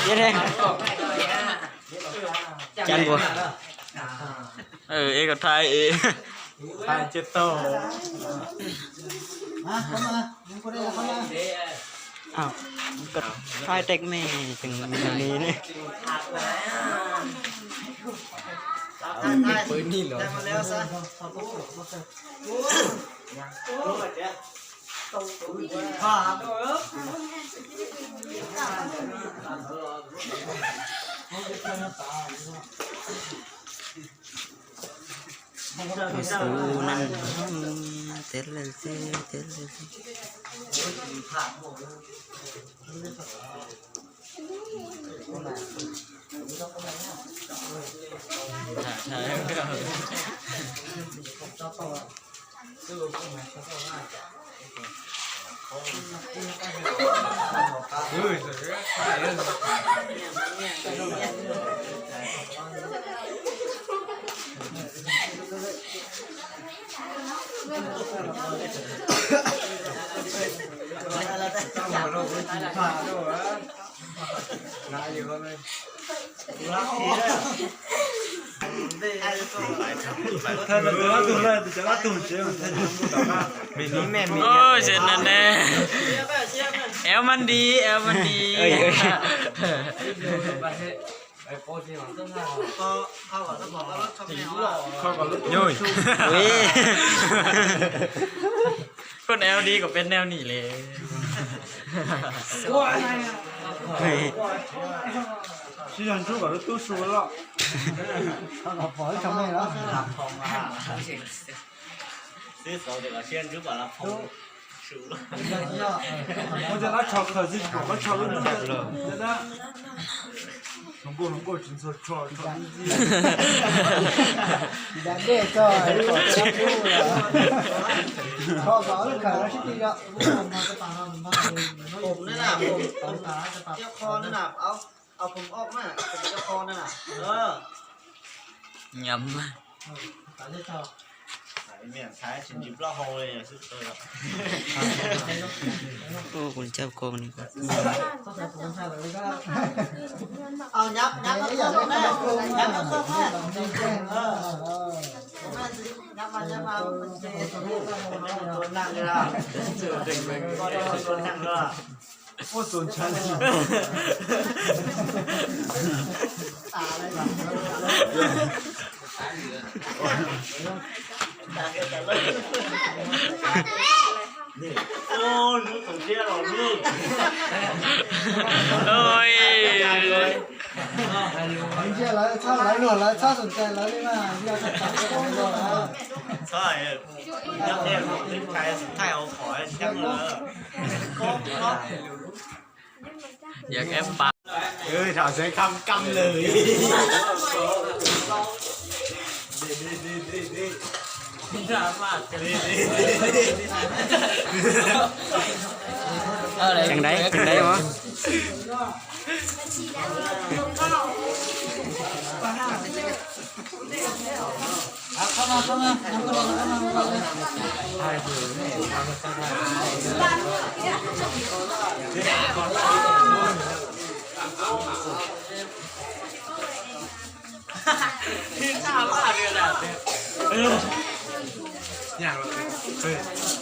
ເຮັດແຮງ ຈັນບໍ່ ເອີ ເອກໍຖ່າຍເອ ຖ່າຍເຈັດໂຕ ມາ ເຂົ້າມາ ຍັງບໍ່ໄດ້ເຂົ້າມາ ອ້າວ ກໍຖ່າຍແຕ່ແມ່ຈັ່ງມີແນວນີ້ນີ້ ເປີດນີ້ເລີຍ ໂອ້ຍ ເຊັ່ນນັ້ນແດ່ ແອວມັນດີ ແອວມັນດີ ເອີຍ ເອີຍ ໂອ້ຍ ຄົນແອວດີກໍເປັນແນວນີ້ແຫຼະ ໂອ້ຍ ເຮົາກໍພໍໃຫ້ຊຳນີ້ແລ້ວ ຊື້ເຂົ້າເດ ເອົາເຊຍນຄືບໍ່ລະ ເອົາຜົມອອກມາ ເປັນເຈົ້າຂອງນັ້ນນະ ເອີ ຍຳ ໂອ້ ຄົນຈັບກອງນີ້ກໍ ເອົາ ຍັບ ຍັບມາເພີ່ມແດ່ ຍັບມາເພີ່ມແດ່ ເອີ ຍັບມາ ຍັບມາ ໂຕນັ່ງເດີ ໂຕນັ່ງເດີ. ໂອ້ ສົນໃຈ ໂອ້ຍ ເສຍຫຼາຍ ເສຍຫຼາຍ ຫຼາຍ ສົນໃຈຫຼາຍ ນີ້ມາ ໃຊ່ ຢາກແອບປາກ ເອີຍ ຖ້າໃຊ້ຄຳກຳເລີຍ ຈັ່ງໃດ ຈັ່ງໃດຫວະ? ເອີ ຢ່າງ ເອີ.